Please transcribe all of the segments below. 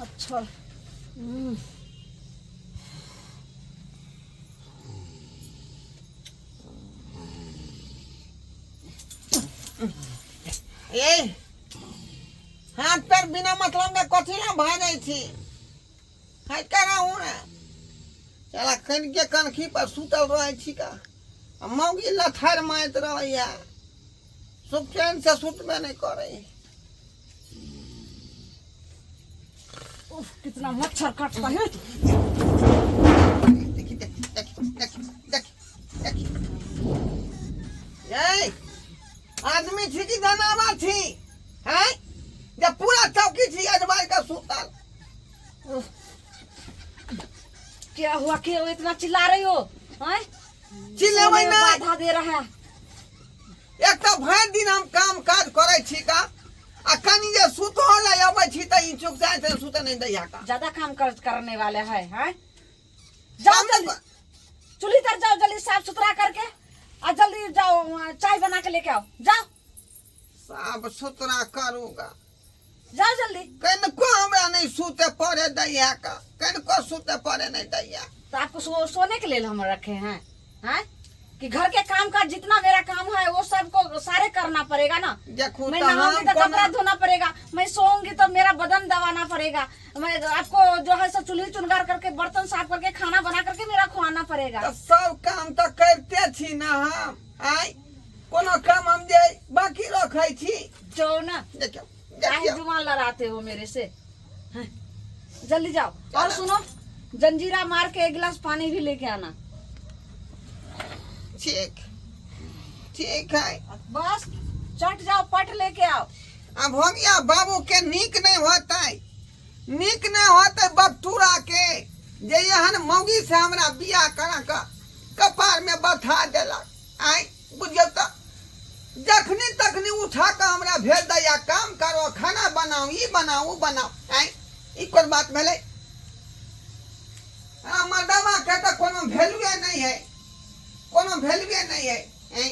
मच्छर। ए हाथ पैर बिना मतलब के कथी ला भऽ जाइ छी? हट के रहू ने चला। कनिके कनखी पर सुतल रहै छी का, आ मौगी लथार मारैत रहैया, सुख चैन से सुतबे नहि करै। उफ, कितना मच्छर काटता है। देखी, देखी, देखी, देखी, देखी, देखी। ए आदमी छी कि जनावर छी हैं, जब पूरा चौकी छी अजबार के सुतल? उफ, क्या हुआ? क्यों इतना चिल्ला रही हो, हैं? चिल्लेबै सोने में नहि। बाधा दे रहा है। एक तऽ भरि दिन हम काम काज करै छी का, आ कनि जे सुतहो लए अबै छी तऽ ई चुक जाइ छै, सुते नहि दैया का। ज्यादा काम कर करने वाले हैं, हैं? जाओ काम जल्दी चूल्ही तर जाओ, जल्दी साफ सुथरा करके और जल्दी जाओ वहाँ चाय बना के लेके आओ, जाओ। साफ सुथरा करूँगा। जाओ जल्दी। कनिको हमरा नहि सुते पड़े दैया का, कनिको सुते पड़े नहीं दैया। तो आपको सोने के लिए हम रखे हैं, हैं? कि घर के काम काज जितना मेरा काम है वो सबको सारे करना पड़ेगा ना। देखू मैं तऽ नहाऊंगी हम तो कोना कपड़ा धोना पड़ेगा, मैं सोऊंगी तो मेरा बदन दबाना पड़ेगा, मैं आपको जो है सो चूल्ही चुनगार करके, बर्तन साफ करके, खाना बना करके मेरा खुआना पड़ेगा। तऽ सब काम तऽ करिते छी ने हम। आइ कोनो काम हम जे बाकी रखै छी? जो ना। देखियौ। काहे देखियौ। जुबान लड़ाते हो मेरे से, हैं? जल्दी जाओ और सुनो, जंजीरा मार के एक गिलास पानी भी लेके आना। ठीक ठीक है। बस चट जाओ, पट लेके आओ। आ भोगिया बाबू के नीक नहीं होतै, नीक नहीं होतै बपटूरा के, जे एहन मौगी से हमरा बियाह करा कऽ कपार में बैठा देलक। आइ बुझियौ तऽ जखनी तखनी उठा कऽ हमरा भेज दैया, काम करो, खाना बनाओ, ई बनाओ, ऊ बनाओ। आइ ई कोन बात भेलै? आ मर्दवा के तऽ कोनो वैल्यूए नहीं है, कोनो वैल्यूए नहीं है। आइ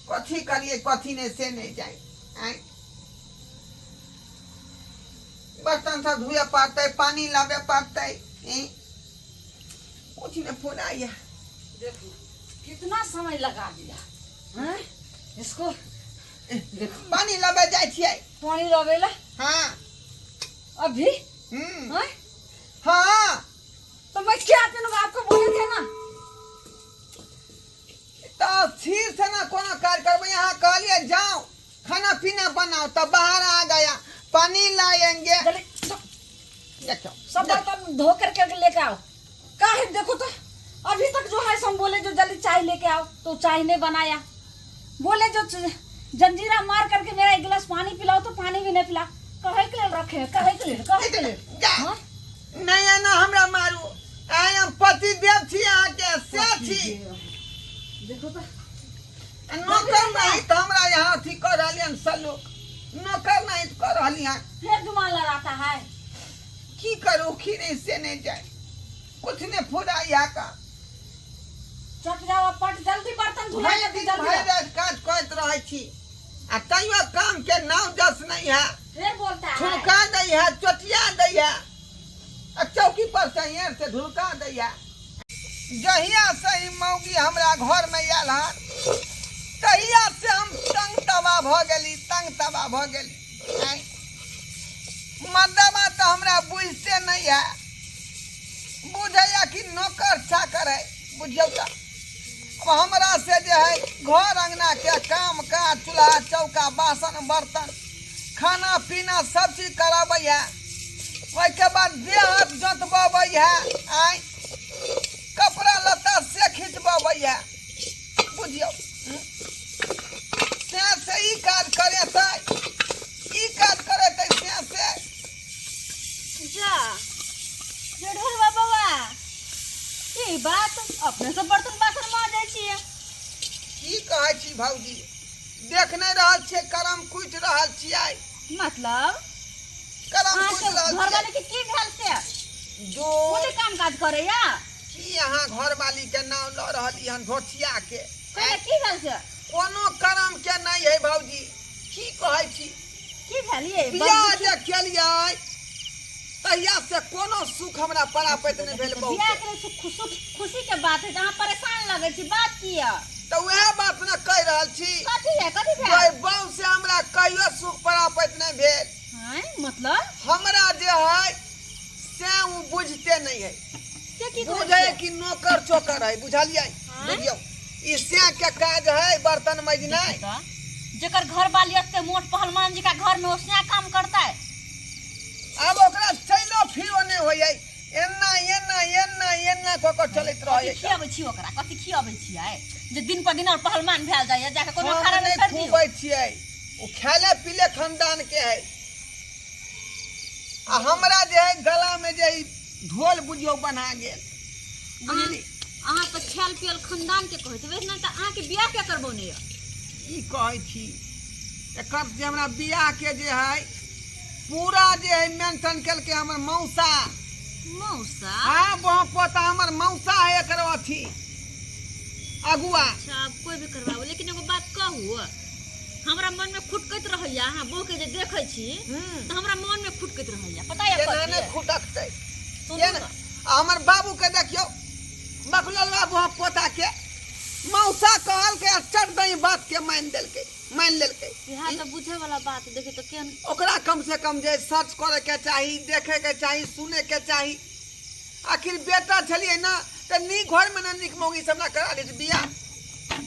कथी करिए, कथी नहीं से नहीं जाए। आइ बर्तन सब धोए पड़तै, पानी लाबे पड़तै। ई कुछ नहीं फुराइया। देखो कितना समय लगा दिया हैं इसको, देखो। पानी लाबे जाइ छियै। पानी लावेला? हाँ। अभी? हम्म। हैं? हाँ। तो मैं क्या पीनूंगा? आपको बोले थे ना। तऽ फिर से ना कोनो कार्य करबै। यहाँ कहलिए जाओ खाना पीना बनाओ, तब बाहर आ गया, पानी लाएंगे। जल्दी देखो। सब बर्तन धो करके लेके आओ। का है, देखो तो अभी तक जो है हम बोले जो जल्दी चाय लेके आओ तो चाय नहीं बनाया। बोले जो जंजीरा मार करके मेरा एक गिलास पानी पिलाओ तो पानी भी नहीं पिला। कहे के लिए रखे हैं? कहे के लिए, कहे के लिए? जा। हाँ? नहीं ना हमरा मारू, आइ हम पति देव छी अहाँके से छी। देखो तो। नौकर नहीं तऽ हमरा यहाँ अथी कऽ रहलियै हन सलूक, नौकर नहीं तऽ कऽ रहली हन। फिर जुबान लड़ाता है। की करू, की नहीं से नहीं जाए, कुछ नहीं फुरा यहाँ का। चट जाओ पट जल्दी, बर्तन धुला भरि जल्दी दिन जल्दी। भरि राति काज करैत रहै छी आ तैयो काम के नाम जस नहीं है। फिर बोलता है। ठुनका दै है, चोटिया दै है, आ चौकी पर से एहन से ढुलका दै है। जहिया से ई मौगी हमरा घर में आयल हन तहिया से हम तंग तबाह भऽ गेली, तंग तबाह भऽ गेली। आँय, मर्दबा तऽ हमरा बुझते नहीं है, बुझैया कि नौकर चाकर है। बुझियौ तऽ अब हमरा से जे है घर अंगना के काम काज, चूल्हा चौका, बासन बर्तन, खाना पीना सब चीज कराबै है, ओहिके बाद देह हाथ जोतबबै है, आँय कपड़ा लत्ता से खिंचबबै है। बुझियौ से से ई काज करेतै, ई काज करेतै से से। जा जेढ़ोरवा बौआ, ई बात अपने से बर्तन बासन माजै छियै? की कहै छी भौजी, देख नहि रहल छियै, करम कुटि रहल छियै। मतलब? करम अहाँके कुटि रहल घरवाली छियै। के की भेल से जो ओ नहि काम काज करैया? की अहाँ घरवाली के नाम लऽ रहली हन धोथिया के? कहले की भेल से? कोनो करम के नहीं है भौजी। कहै छी। की भेल ये? बियाह जे केलियै तहिया से कोनो सुख हमरा परापैत नहि भेल बहुत। बियाह के सुख सुख खुशी के बात है, तऽ अहाँ परेशान लगै छी, बात की यऽ? तऽ उएह बात ने कहि रहल छी। कथी है, कथी भेल? ओहि बहू से हमरा कहियो सुख परापैत नहि भेल। हैं, मतलब? हमरा जे है से ओ बुझते नहि है। से की कहै बुझै छियै? कि नौकर चोकर है, बुझलियै? आँय? बुझियौ ई से के काज है बर्तन मजनाइ। तऽ जेकर घर वाली एते मोट पहलवान जी का घर में ओसने काम करता है। आब ओकरा चलो फिरो नहि होइए, एना एना एना एना कऽ कऽ चलैत रहै। कथी खियाबै छी ओकरा, कथी खियाबै छियै जे दिन पर दिन और पहलवान भेल जाइए? जाके कोनो हम अखाड़ा में नहि छोड़ि दियौ। खुबै छियै, ओ खायले पीले खानदान के है। आ हमरा जे है गला में जे ई ढोल बुझियौ बना गेल, बुझली? अहाँ तऽ खायल पियल खानदान के कहै छी, वैसे तऽ अहाँके बियाह के करबौने यऽ? ई कहै छी एकर जे हमरा बियाह के जे है पूरा जे है मेंटेन केलकै हमर मौसा। मौसा? हाँ, वहाँ पोता हमर मौसा है एकर अथी अगुआ। अच्छा, आब कोई भी करबाबू, लेकिन एगो बात कहू, हमरा मन में खुटकैत रहैया, अहाँ बहू के जे देखै छी तऽ हमरा मन में खुटकैत रहैया, पता यऽ केना कथी? नहि खुटकतै? सुनू केना? ने। आ हमर बाबू के देखियौ, बकलोल बाबू हम पोता के मौसा कहलकै आ चट दही बात के मानि देलकै, मानि लेलकै। इएह तऽ बुझे वाला बात। देखियौ तऽ केहन ओकरा कम से कम जे सर्च करे के चाही, देखे के चाही, सुने के चाही। आखिर बेटा छलियै ना तऽ नीक घर में ना नीक मौगी सब ना करा लै बियाह।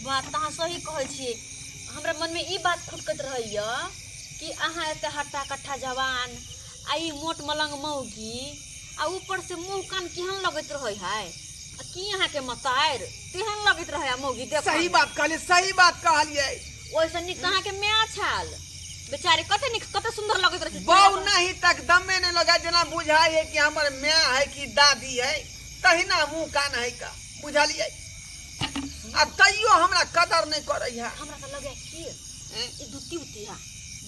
बात तऽ अहाँ सही कहै छियै। हमरा मनमे ई बात खुटकैत रहैया कि अहाँ एते हट्टा कट्ठा जवान आ ई मोट मलंग मौगी, आ ऊपर से मुँह कान केहन लगैत रहै है, आ की अहाँके मतारि तेहन लगैत रहै आ मौगी देख। सही बात कहलियै, सही बात कहलियै। ओहिसँ नीक तऽ अहाँके माय छल बेचारी, कते नीक कते सुन्दर लगैत रहै। बहू नहीं तक दमे नहीं लगा, जेना बुझाइ है कि हमर माय है कि दादी है, तहिना मुँह कान है का, बुझलियै? आ तैयो हमरा कदर नहीं करै है। हमरा तऽ लगे कि ई दूती उती है,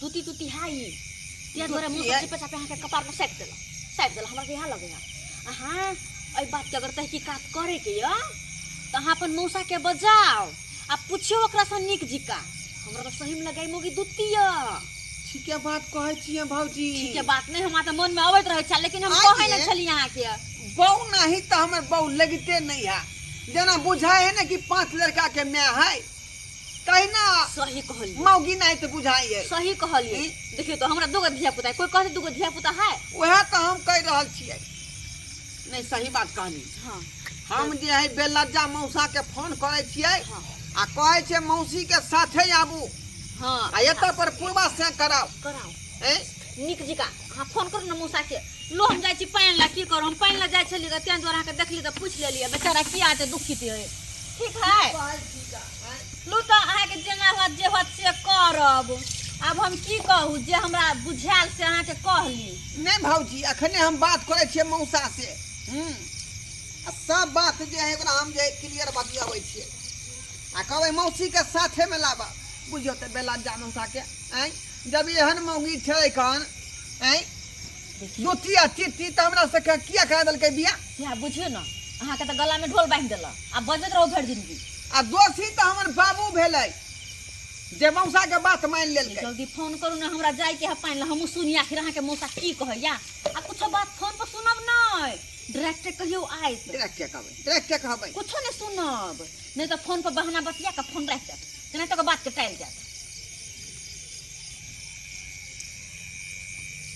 दूती तूती है ई, तिया द्वारा मुँह दूती है। चिपे चापे अहाँके कपार में साटि देलक, साटि देलक। हमरा तऽ इएह लगे है। अहाँ एहि बातके अगर तहकीकात करैके यऽ तऽ अहाँ अपन मौसाके बजाउ आ पुछियौ ओकरासँ नीक जिका। हमरा तऽ सहीमे लगै मौगी दूती यऽ। ठीके बात कहै छियै भौजी। ठीके बात नहि, हमरा तऽ मनमे अबैत रहै छल, लेकिन हम आइ कहै नहि ये। छलियै अहाँके। बहू नहीं तऽ हमर बहू लगिते नहीं है, जेना बुझाइ है ने कि 5 लड़का के माय है, तहिना। सही कहलियै। मौगी नहीं तऽ बुझाइ है। सही कहलियै। ई? देखियौ तऽ हमरा दूगो धिया पुता है, कोइ कहतै दूगो धिया पुता है? उएह तऽ हम कहि रहल छियै। नहीं, सही बात कहली। हाँ। हम जे है बेलज्जा मौसा के फोन करै छियै हाँ। आ कहै छै मौसी के साथे आबू। हाँ। आ एतऽ पर पूर्वा से कराउ। कराउ। हैं? नीक जिका अहाँ फोन करू ने मौसा के। लो, हम जाइ छी पानि ला। की करू, हम पानि ला जाइ छलियै तऽ तें दुआरे अहाँके देखली तऽ पूछि लेलियै, बेचारा किया एते दुखित है। ठीक है, लू तऽ अहाँके जेना होत जे होत से करब। आब हम की कहू, जे हमरा बुझायल से अहाँके कहली। नहीं भौजी, अखने हम बात करै छियै मौसा से। आ सब बात जे है ओकरा हम जे क्लियर बतियाबै छियै आ कहबै मौसी के साथे में लाबा। बुझियौ तऽ बेलज्जा मौसा के, आँय, जब एहन मौगी छै कन, आँय, दूती आ चिट्ठी तऽ हमरा सबके किया करा देलकै बियाह? सएह बुझियौ ने, अहाँके तऽ गलामे ढोल बान्हि देलक आ बजैत रहू भरि जिंदगी। आ दोषी तऽ हमर बाबू भेलै जे मौसा के बात मानि लेलकै। जल्दी फोन करू ने, हमरा जाइके है पानि लए, हमहूँ सुनी आखिर अहाँके मौसा की कहैया। आ कुछो बात फोन पर सुनब नहि, डायरेक्टे कहियौ आयत। डायरेक्टे कहबै, डायरेक्टे कहबै। कुछो नहि सुनब, नहि तऽ फोन पर बहाना बतिया कऽ फोन राखि देत, नहि तऽ बात के टालि जायत।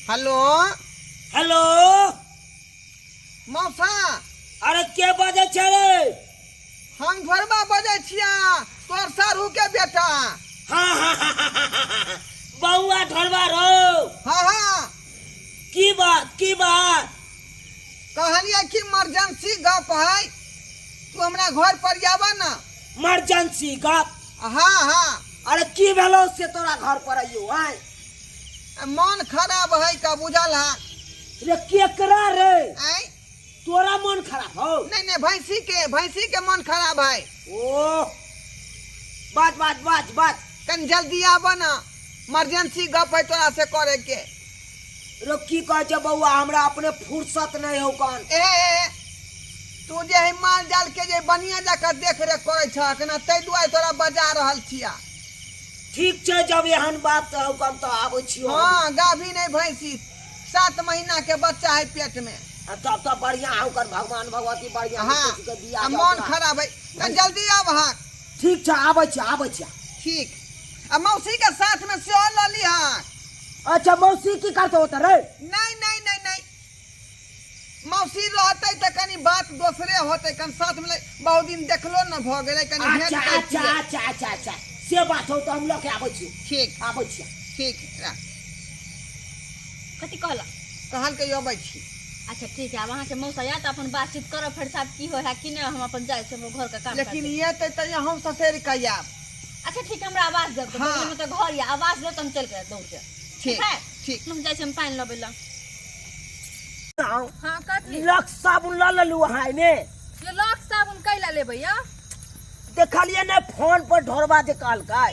हेलो। हेलो। मौसा। अरे के बजै छै रे? हम घरबा बजै छिया, तोर सारू के बेटा। हाँ हाँ हाँ हाँ, हाँ, हाँ, बौआ ढोलबा रो। हाँ हाँ। की बात, की बात? कहलियै कि इमरजेंसी गप है, तू हमरा घर पर आबऽ ना। इमरजेंसी गप? हाँ हाँ। अरे की भेलो से तोरा घर पर आइयो? आय मन खराब है का, बुझल है? रे केकरा रे? आय तोरा मन खराब हो? नहीं नहीं, भैंसी के, भैंसी के मन खराब है। ओ बात बात बात बात। कन जल्दी आबऽ ना, इमरजेंसी गप है तोरा से करे के। रो की कहै छै बौआ, हमरा अपने फुर्सत नहीं हो कन। ए, ए, तू जे है माल जाल के जे बढ़िया जाकर देख रेख करे छह ना, ताहि दुआरे तोरा बजा रहल छिया। ठीक ठीक छै, जब एहन बात तऽ हम तऽ आबै छियौ। हाँ, गाभिन है भैंसी, 7 महीना के बच्चा है पेट में। आ तब तऽ बढ़िया है, ओकर भगवान भगवती बढ़िया हाँ, के दिया आ जाउ मन तोरा। खराब है तऽ जल्दी आब। हाँ। ठीक छै, आबै छी, आबै छी। ठीक, आ मौसी के साथ में सेहो लऽ लीहऽ। अच्छा, मौसी की करतौ ओतऽ रे? नहीं नहीं नहीं नहीं, मौसी रहतै तऽ कनी बात दोसरे होतै, कनि साथ में बहुत दिन देखलो न भऽ गेलै, कनि भेंट अच्छा। करतियै। अच्छा अच्छा अच्छा अच्छा, से बात हो तऽ हम लऽ के आबै छी। ठीक। आबै छी। ठीक, राख। कथी कहलक? कहलकै अबै छी। अच्छा ठीक है, आब अहाँके मौसा आयत तऽ अपन बातचीत करब फेर साथ, की होइ है की नहि। हम अपन जाइ छी, हमर घरके काम लेकिन काज छै। एतै तऽ हम ससैर कऽ आयब। अच्छा ठीक है, हमरा आवाज देब तऽ हाँ। बगलमे तऽ घर यऽ, आवाज देब तऽ हम चलि के दौड़ के। ठीक। है? ठीक। हम जाइ छी, हम पानि लबै लए। आउ। हाँ, कथी? लक्स साबुन लऽ लेलू अहाँ एहिमे? ये लक्स साबुन कैला लेबै यौ? देखलियै ने फोन पर ढोरबा जे कहलकै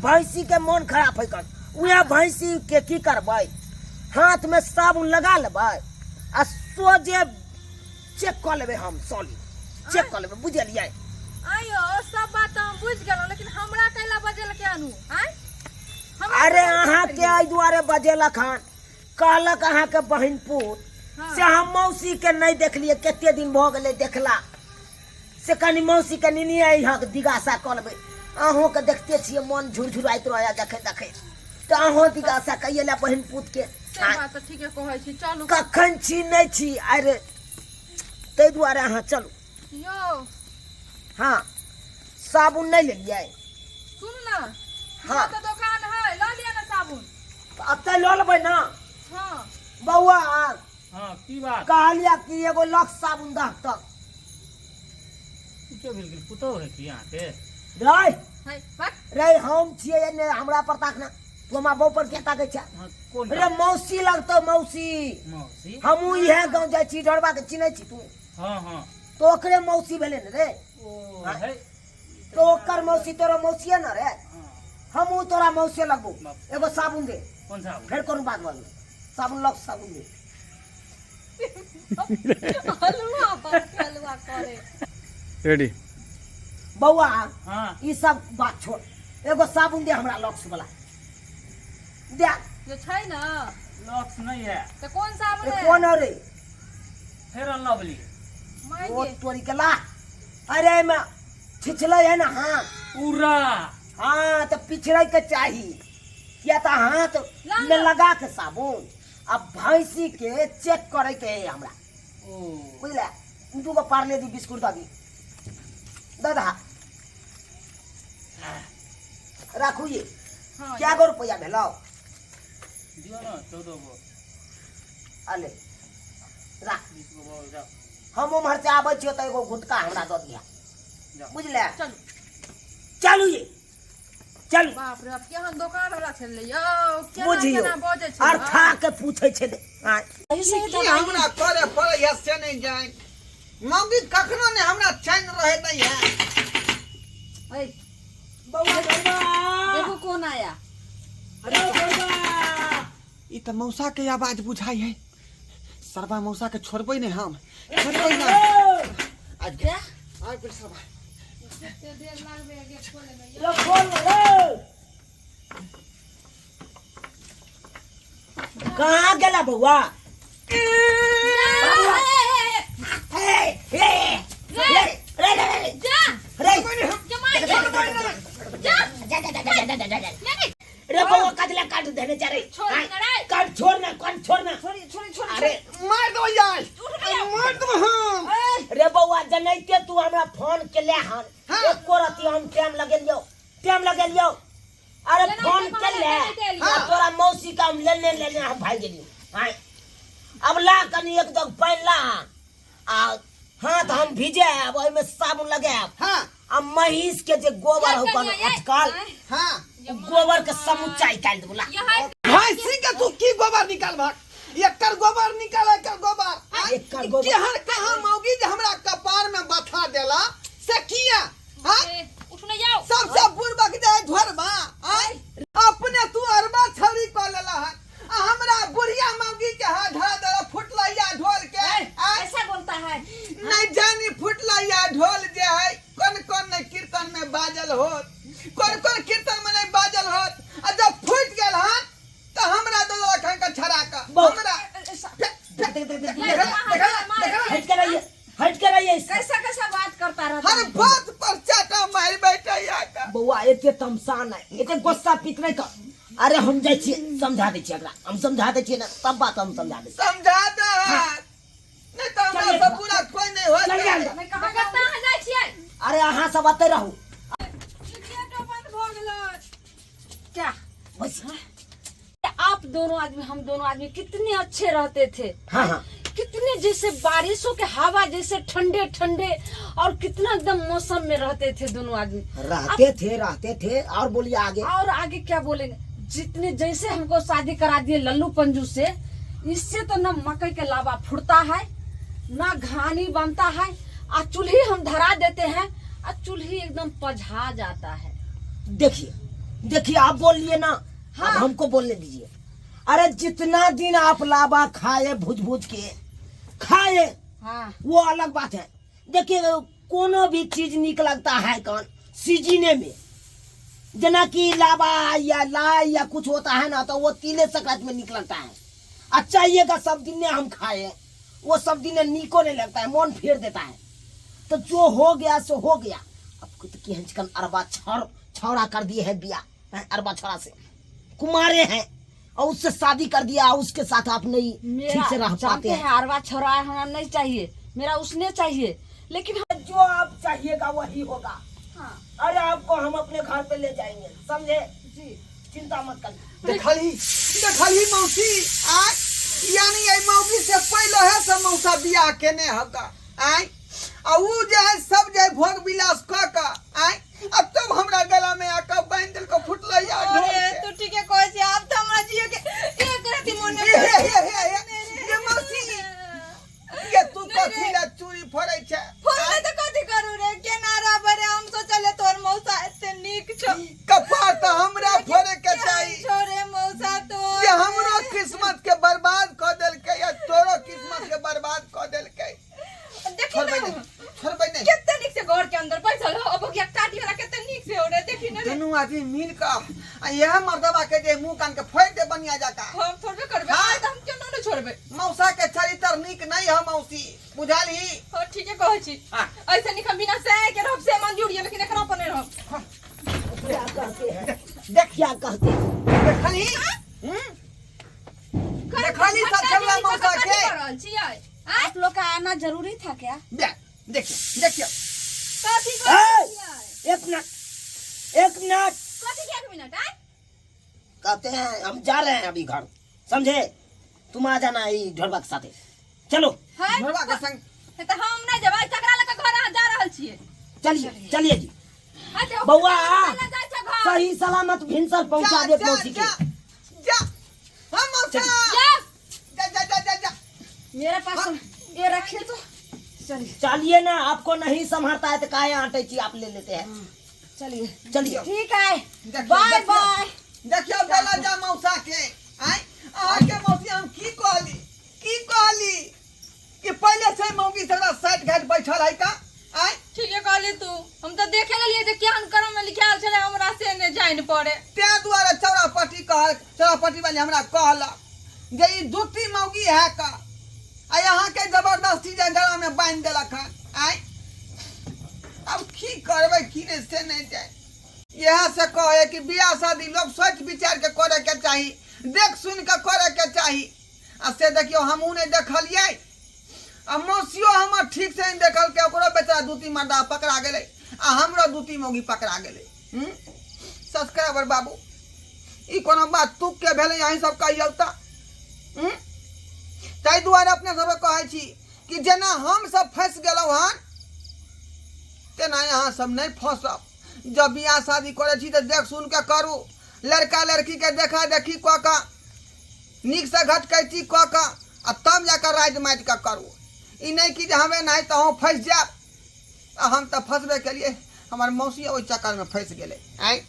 भैंसी के मोन खराब है कन, उएह भैंसी के की करबै, हाथ में साबुन लगा लेबै आ सोझे चेक कऽ लेबै, हम सॉरी चेक कऽ लेबै, बुझलियै? आयो, सब बात तऽ हम बुझि गेलहुँ, लेकिन हमरा कैला बजेलकै अनु आँय? हमरा अरे कैला अहाँके बजेलकै? एहि दुआरे बजेलक हन, कहलक अहाँके बहिन पुत से हम मौसी के नहि देखलियै, कते दिन भऽ गेलै देखला, से कनि मौसी के निनिया यहाँ दिगासा कऽ लेबै। अहूँके देखते छियै, मन झुरझुराइत रहैए देखैत देखैत, तऽ अहूँ दिगासा कहिए ला बहिन पुत के। से बात तऽ ठीके कहै छी, चलू। कखन छी नहि छी, अरे ताहि दुआरे अहाँ चलू। यौ। हाँ, साबुन नहि लेलियै? सुनू ने। हाँ। तऽ दोकान है, लऽ लिअ ने साबुन। एतऽ लऽ लेबै ने? हाँ। बौआ। हाँ, की बात? कहलियै कि एगो लक्स साबुन दह तक। की के भेल गेल पुतहु है की अहाँके? रे। है बक। रे, हम छियै ने, हमरा पर ताक ना तू, हमरा बहू पर किया ताकै छै? हाँ, कोन? रे, मौसी लगतौ, मौसी। मौसी? हमहूँ इएह गाँव जाइ छी, ढोरबा के चिन्है छी तू? हाँ हाँ। तो ओकरे मौसी भेलै ने रे। ओ। हाँ। है। तो ओकर मौसी तोरा मौसिए न रे? हाँ। हमहूँ तोरा मौसिए लगबो। बाप। एगो साबुन दे। कौन साबुन? फेर कोनो बात बाजू, साबुन लग साबुन दे। हलुआ बाप के, हलुआ करे। रेडी। बौआ। हाँ। ई सब बात छोड़, एगो साबुन दे हमरा, लक्स वाला दे। जो छै ने। लक्स नहीं है। तऽ कोन साबुन ए, है? कोन रे? फेर लवली। माय ओ गे। तोरी के ला, अरे एहिमे छिछलै है ना हाथ? पूरा। हाँ, तऽ पिछड़ै के चाही, किया तऽ हाथ ला में ना। लगा के साबुन आ भैंसी के चेक करे के है हमरा। ओ। बुझले? दूगो पार्ले जी बिस्कुट दऽ दी, दऽ दहा, राखू ये। हाँ। क्या गो रुपया भेलौ? दियौ ने 14 गो। अले राख। 20 गो भऽ जाउ। हम उम्हर से आबै छियो तऽ एगो गुटका हमरा दऽ दिहा। जाउ। बुझले? चलू। चलू ये, चलू। बाप रे बाप, केहन दोकान वाला छलै यौ, केना बुझियौ केना बजै छै। आर था के पूछै छै ने आँय। सही सही की दवाई हमरा करे पड़ै है से नहि जानि, मौगी कखनो नहि हमरा चैन रहै दै है। ऐ, बौआ ढोरबा। देखो कौन आया। अरे ढोरबा। ई तऽ मौसा के आवाज बुझाइ है। सरबा मौसा के छोड़बै नहि, हम छोड़बै नहि। आबि गेल, आबि गेल सरबा। लो खोल रे, कहाँ गेला बौआ? ए, ए, रे, रे, रे, रे, जा। रे, जमाई जा, जा। जा, जा, जा, जा, जा, जा, जा। रे बौआ, कजला काट देने जा रे। छोड़ आय, ना रे। काट छोड़ ना, काट छोड़ ना। छोड़ी छोड़ी छोड़ी। अरे मारि देबै यार, मारि देबै हम। रे बौआ, जनैते तू हमरा फोन केले हन? हाँ। एको रति हम टाइम लगेलियौ, टाइम लगेलियौ? अरे लेना फोन छै, केले लेने एलियौ। आ तोरा मौसी का हम लेने लेने हम भागि गेलियौ। आय, अब ला कनी एक दग पानि ला आ हाथ हम भिजायब, ओहिमे साबुन लगायब हाँ। आ महींस के जे गोबर हो कनिया, ये। अटकल, हाँ। उ गोबर के समुच्चा निकालि देबो, ला। यह भैंसी के तू की गोबर निकालबहक? एकर गोबर निकाल, एकर गोबर आँय? एकर गोबर। केहन कहाँ मौगी जे हमरा कपार में बथा देला से किया? हाँ? उठ नहीं जाओ। सबसे बुड़बक जे है ढोरबा, आँय? अपने तू अरबा छौरी कऽ लेला हन आ हमरा बुढ़िया मौगी के हाथ धरा देला फुटलैया ढोल के, आँय? ऐसा बोलता है? नहीं जानी फुटलैया ढोल जे है कोन कोन नहीं कीर्तन में बाजल होत, कोन कोन कीर्तन में नहीं बाजल होत। एते तमसा नहि, एते गुस्सा पीत नहि कर। अरे हम जाइ छियै, समझा दै छियै एकरा, हम समझा दै छियै ने, सब बात हम समझा दै छियै। समझा दे, नहीं तो हमरा चलिए। सब पूरा कोई नहीं होत। चलिए अंदर। मैं कहाँ कतऽ अहाँ जाइ छियै? अरे अहाँ सब एतै रहू। गेटो बंद भऽ गेलै। क्या बस। आप दोनों आदमी, हम दोनों आदमी कितने अच्छे रहते थे। हाँ हाँ। कितने जैसे बारिशों के हवा जैसे ठंडे ठंडे और कितना एकदम मौसम में रहते थे दोनों आदमी। रहते थे, रहते थे। और बोलिए आगे। और आगे क्या बोलेंगे, जितने जैसे हमको शादी करा दिए लल्लू पंजू से, इससे तो न मकई के लावा फुटता है न घानी बनता है, और चूल्ही हम धरा देते हैं और चूल्ही एकदम पझा जाता है। देखिए देखिए, आप बोलिए ना। हाँ। अब हमको बोलने दीजिए। अरे जितना दिन आप लावा खाए, भुज भुज के खाए, हाँ, वो अलग बात है। देखिए, कोनो भी चीज निक लगता है कौन सीजने में, जना कि लावा या लाई या कुछ होता है ना, तो वो तिले संक्रांति में निक लगता है। अच्छा ये का सब दिन हम खाए, वो सब दिन निको नहीं लगता है, मन फेर देता है। तो जो हो गया सो हो गया। अब कुछ की हंचकन अरबा छौड़ा कर दिए है बिया, हैं, अरबा छौड़ा से कुमारे हैं और उससे शादी कर दिया, उसके साथ आप नहीं ठीक से रह जानते पाते हैं। हैं, अरबा छोरा हमें नहीं चाहिए, मेरा उसने चाहिए, लेकिन जो आप चाहिएगा वही होगा। हाँ। अरे आपको हम अपने घर पे ले जाएंगे, समझे जी? चिंता मत करिए। देखलही, देखलही मौसी, आय यानी एहि मौगी से पहले है से मौसा बियाह केने हका, आय आ ऊ जे है सब जे भोग विलास क क आय अब तब हमरा गला में आके बांधि देलको फुटलै या ढोल अरे के। तू ठीके कहै छी, आब तऽ हमरा जिए के एक रति मोन हे हे हे हे हे, ये मौसी, ये तू कथी ला चूड़ी फोड़ै छै? फोड़बै तऽ कथी करू रे, केना रहबै रे? हम सोचलियै तोहर मौसा एते नीक छौ। कपार तऽ हमरा फोड़े के चाही। छौ रे मौसा तोहर। जे हमरो किस्मत के बर्बाद कऽ देलकै आ तोरो किस्मत के बर्बाद कऽ देलकै। देखी छोड़बै ना। नहि, छोड़बै नहि। कते नीक से घर के अंदर बैसल हो, अब किया काटी वाला कते नीक से हो रे, देखी ना रे। दुनू आदमी मिल कऽ आ इएह मर्दबा के जे मुंह कान के फोड़ि दे बनिया जका। हम थोड़बे करबै। हाँ। तऽ हम केना नहि छोड़बै? मौसा के चरित्र नीक नहीं है मौसी, बुझलही? हाँ, ठीके कहै छी। हाँ। ऐसे नीक हम बिना सह के रहब से मंजूर ये, लेकिन एकरा पर नहीं रहब। क्या कहते हैं? देख। क्या कहते हैं? देखलही? हम्म? देखलही सब झगड़ा मौसा के? कर रहल छियै? आप लोग का आना जरूरी था क्या? बे, देखियो देखियो। कथी कर रहल छियै? एक मिनट, एक मिनट। कथी के एक मिनट? आय कहते हैं हम जा रहे हैं अभी घर, समझे? तुम आ जाना ई ढोलबा के साथे, चलो। है ढोलबा के संग। तऽ हम नहि जेबै, तकरा लऽ कऽ घर अहाँ जा रहल छियै? चलिए चलिए जी। अच्छा, बौआ, लऽ जाइ छै घर। सही सलामत भिनसर पहुंचा जा दे जा मौसी के। जा जा, हम मौसा। जा। जा जा जा जा जा। मेरे पास ये रखिए तो, चलिए। चलिए ना, आपको नहीं संभालता है तो काहे आटे की आप ले लेते हैं। चलिए। चलिए। ठीक है। देखियो, बाय। देखियो। बाय। देखियो बेला जा मौसा के। आय अहाँके मौसी हम की कहली, की कहली कि पहिले से मौगी सगरा साइड घाट बैठल है का? आय ठीके कहली तू, हम तऽ देखे लेलियै जे केहन क्रम में लिखायल छलै, हमरा से नहि जानि पड़े। तें दुआरे चौरापट्टी कहल, चौरापट्टी वाली हमरा कहलक जे ई दूती मौगी है का, आ अहाँके जबरदस्ती जे गला में बान्हि देलक हन। आय अब की करबै की नहि से नहि जाय। इएह से कहै कि बियाह शादी लोग सोच विचार के करे के चाही, देख सुन के करे के चाही। आ से देखियो, हमहूँ नहि देखलियै आ मौसियो हमर ठीक से नहि देखलकै, ओकरो बेचारा दू तीन मर्दा पकड़ा गेलै आ हमरो दू तीन मौगी पकड़ा गेलै। सब्सक्राइबर बाबू, ई कोनो बात तुक के भेलै? अहीं सब कहियौ तऽ। ताहि दुआरे अपने सबके कहै छी कि जेना हम सब फँसि गेलहुँ हन तेना अहाँ सब नहि फँसब। जब बियाह शादी करै छी तऽ देख सुन के करू, लड़का लड़कीके देखा देखी कऽ कऽ, नीकसँ घटकैती कऽ कऽ आ तब जाकऽ राजि माटि कऽ करू। ई नहि कि जे हमे नहि तऽ अहूँ फँसि जायब। आ हम तऽ फँसबे केलियै, हमर मौसी ओहि चक्करमे फँसि गेलै। आँय।